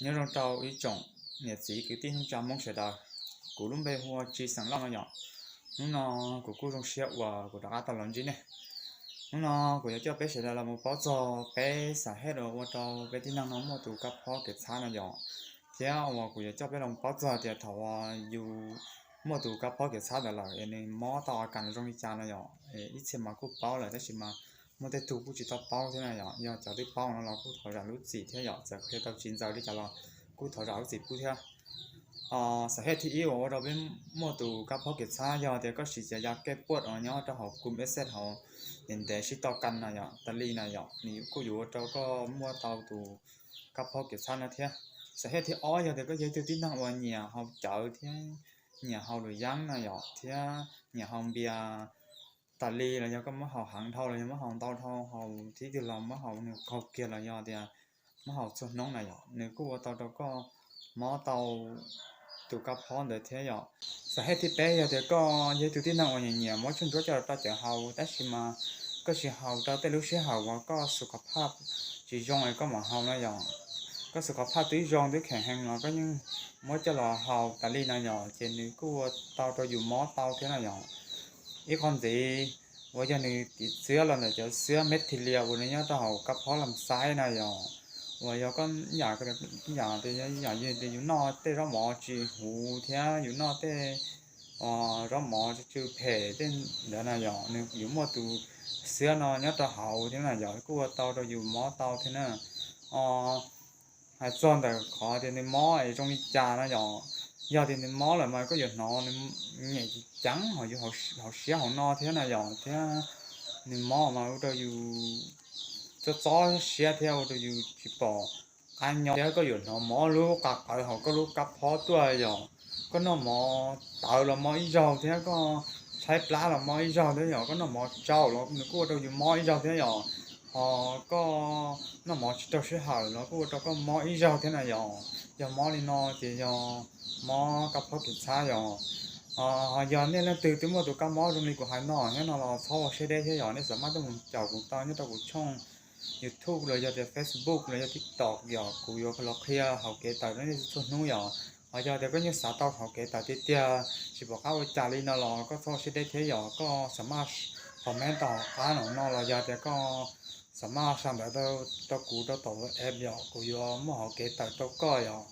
Nyob zoo rau ib tsoom niam txiv kwv tij neej tsa Hmoob sawv daws. Kuv lub npe hu ua Tsis xeem Lauj no yom. Hnub no kuv kuj zoo siab uas kuv rov qab tau los ntsib nej. Hnub no kuv yuav coj peb sawv daws los mus paub txog peb xav hej uas ua rau peb tib neeg no muaj tus kab phob kev txhab no yom, thiab uas kuv yuav coj peb los paub txog tias thaum uas yus muaj tus kab phob kev txhab ntawd lawm es nws mob tau a kas zoo li cas no yom. Ib txhia mas kuj paub lawm tab sis mas muaj tej tug kuj tsis tau paub thiab na yom. Yog cov twb paub no los kuj thov zam lub txim thiab yom, txawm qhia tau tsis ntxaws li cas los kuj thov zam lub txim pub thiab. Xav hej thib ib uas ua rau peb muaj tus kab phob kev txhab yog tias koj siv cov yas kej puaj uas nyob rau hauv kum ej xej hauv ntev ntev sib toj kas no yom, tas li no yom, nws kuj yuav ua rau koj muaj tau tus kab phob kev txhab no thiab. Xav hej thib ob yog tias koj yog ib tug tib neeg uas nyiam haus cawv thiab nyiam haus lus yeeb no yom, thiab nyiam haus npias tas li los yog koj muab haus heev dhau los yog muab haus ntau dhau, haus thib twg los muab haus nws qaug kiag los yog tias muab haus txhua hnub na yom, nws kuj ua tau rau koj mob tau tus kab phob ntawd thiab yom. Xav hej thib peb yog tias koj yog ib tug tib neeg uas nyiam nyiam muab tshuaj ntsuab coj los rau cawv haus tab sis mas koj tsis haus rau tej lub sij hawm uas koj xus khov phaj tsis zoo es koj mam haus no yom. Koj xus khov phaj twb zoo twb kheem heev los koj yeej muab coj los haus tas li no yom, ces nws kuj ua tau rau yus mob tau thiab na yom. Ib qho ntxiv uas yog nws tiv txiab los ntawm cov xiab meb thi lias uas nws nyob rau hauv kab phob lam xaib na yom. Uas yog koj yam, yam tias yus noj tej zaub mov tsis huv thiab yus noj tej zaub mov tsw phem tej ntawd na yom, nws yuav muaj tus xiab no nyob rau hauv thiab na yom, kuj ua tau rau yus mob tau thiab na. Hais txog ntawm qhov tias nws mob es zoo li cas no yom, yog tias nws mob lawm mas koj yuav hnov nws nyem ceev hauv yus hauv siab hauv no thiab na yom, thiab nws mob mas ua rau yus txob txob siab thiab ua rau yus tsis pom qab nyob thiab koj yuav hnov mob lub qab qawv hauv koj lub kab phob tuaj yom. Koj noj mov tawv los mob ib zaug thiab koj tshaib plab los mob ib zaug thiab yom, koj noj mov tsaus los nws kuj ua rau yus mob ib zaug thiab yom. Ho koj noj mov tsis raug sij hawm los kuj ua rau koj mob ib zaug thiab na yom. Yog mob li no ces yog mob kab phob kev txhab yom. Ho yog nej leej twg twb muaj tus kab mob zoo li kuv hais no thiab no los txhob ua siab deb thiab yom, nej xav maj tuaj mus caum kuv tau nyob rau kuv tshooj YouTube los yog tias Facebook los yog TikTok yom, kuv yuav los qhia hauv kev tawm rau nej txhua hnub yom. Ho yog tias koj yeej xav tau hauv kev tawm tiag tiag tsis pom qab ua cas li no los koj txhob ua siab deb thiab yom, koj xav maj comment tau hauv qab no no los yog tias koj xav maj sau ntawv rau kuv rau tom app yom, kuv yuav muaj hauv kev tawm rau koj yom.